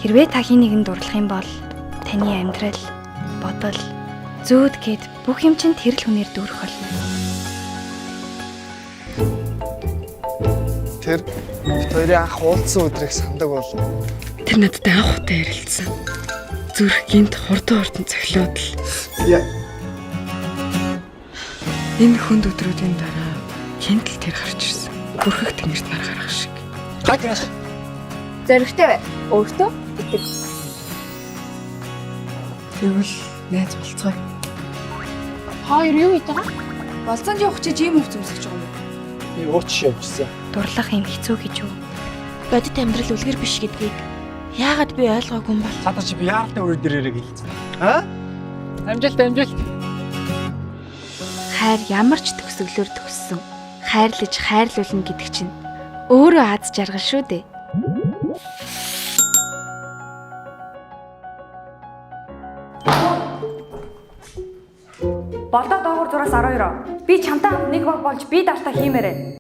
Хэрвээ та хин нэгэнд дурлах юм бол таны амьдрал, бодол, зүүд гээд бүх юм чинь тэр л хүнээр дүүрэх болно. Тэр бит хоёрын анх уулзсан өдрийг сандаг бол Тэр надтай анх удаа ярилцсан. Зүрх гинт хурдан хурдан цохилоод л Яа. Энэ хүнд өдрүүдийн дараа гинт л тэр гарч ирсэн. Бүрхэх тэнгэрт нар гарах шиг. Гаг. Зоригтой бай. Өөртөө итэг. Тэгвэл найз болцгоё. Хоёр юу хийж байгаа? Болцоонд явах чи ийм хувц өмсөж байгаа юм уу? Би ууч явжсан. Дурлах юм хэцүү гэж үү? Бодит амьдрал үлгэр биш гэдгийг яагаад би ойлгоогүй юм бол? Цаадах чи би яаралтай өрөө дээрээ хэлсэн. Аа? Амжилт амжилт. Хайр ямар ч төгсгөлөөр төгссөн. Хайрлаж хайрлуулна гэдэг чинь өөрөө аз жаргал шүү дээ. Болдоо доогуур зураас 12. Би чамтай хамт нэг баг болж би даалтаа хиймээрээ.